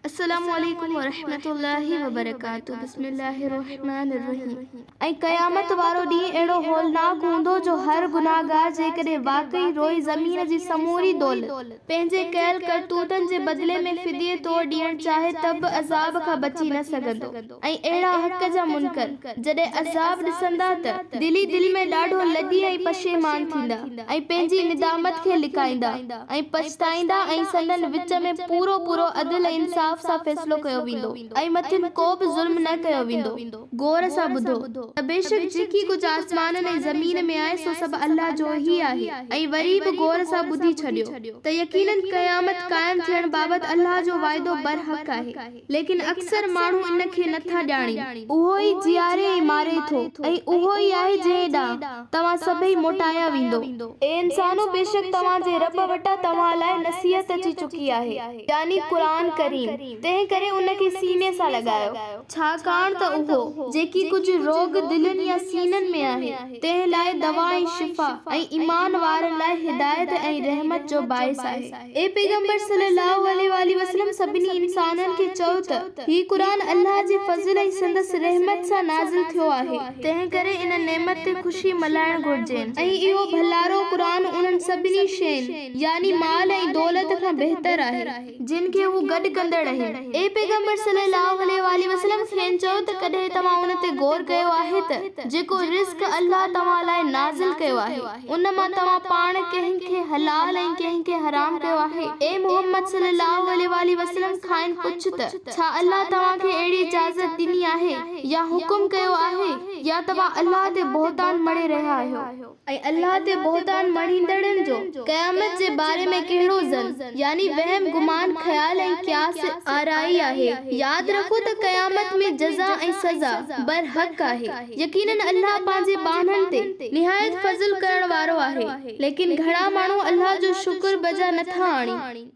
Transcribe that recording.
السلام عليڪم ورحمة الله وبرڪاته بسم الله الرحمن الرحيم ۽ قيامت وارو ڏينهن اهڙو هولناڪ هوندو جو هر گنهگار جيڪڏهن واقعي روئي زمين جي سموري دولت پنهنجي ڪيل ڪرتوتن جي بدلي ۾ فديي طور ڏيڻ چاهي ته به عذاب کان بچي نه سگهندو ۽ اهڙا حق جا منڪر جڏهن عذاب ڏسندا ته دل ئي دل ۾ ڏاڍو لڄي ۽ پشيمان ٿيندا ۽ پنهنجي ندامت کي لڪائيندا ۽ پڇتائيندا ۽ سندن وچ ۾ پورو پورو عدل ۽ انصاف سان فيصلو ڪيو ويندو ۽ مٿن ڪو به ظلم نه ڪيو ويندو. غور سان ٻڌو ته بيشڪ جيڪي ڪجهه آسمانن ۽ زمين ۾ آهي سو سڀ الله جو ئي آهي ۽ وري به غور سان ٻڌي ڇڏيو ته يقيناً قيامت قائم ٿيڻ بابت الله جو وعدو برحق آهي. ليڪن اڪثر ماڻهو ان کي نه ٿا ڄاڻين. اهو ئي جياري ۽ ماري ٿو ۽ اهو ئي آهي جنهن ڏانهن توهان سڀئي موٽايا ويندو. اي انسانو! بيشڪ توهان جي رب وٽان توهان لاء نصيحت اچي چڪي آهي، يعني قرآن ڪريم، تنهن ڪري ان کي سيني سان لڳايو. ڇاڪاڻ ته اهو، جيڪي ڪجهه روڳ دلين يا سينن ۾ آهي، تنهن لاء دوا ۽ شفا ۽ ايمان وارن لاء هدايت ۽ رحمت جو باعث آهي. اي پيغمبر صلّي اللّٰه عليه واٰله وسلّم سڀني انسانن کي چئو ته، هي قرآن الله جي فضل ۽ سندس رحمت سان نازل ٿيو آهي، تنهن ڪري ان نعمت تي خوشي ملهائڻ گهرجين ۽ اهو ڀلارو قرآن انهن سڀني شين، يعني مال ۽ دولت، کان بهتر آهي، جن کي هو گڏ ڪندڙ آهن. اي پيغمبر صلّي اللّٰه عليه واٰله وسلّم کين چئو ته ڪڏهن توهان ان تي غور ڪيو آهي ته جيڪو رزق الله توهان لاء نازل ڪيو آهي، ان مان توهان پاڻ ڪنهن کي حلال ۽ ڪنهن کي حرام ڪيو آهي؟ اي محمد صلّي اللّٰه عليه واٰله وسلّم کانئن پڇ ته، ڇا الله توهان کي اهڙي اجازت ڏني آهي يا حڪم ڪيو آهي يا توهان الله تي بهتان مڙهي رهيا آهيو؟ ۽ الله تي بهتان مڙهيندڙن جو قيامت جي باري ۾ ڪهڙو ظن، يعني وهم گمان، خيال ۽ قياس آرائي آهي؟ ياد رکو ته قيامت ۾ جزا ۽ سزا برحق آهي. يقيناً الله پنهنجي ٻانهن تي نهايت فضل ڪرڻ وارو آهي، ليڪن گهڻا ماڻهو الله جو شڪر بجا نه ٿا آڻين.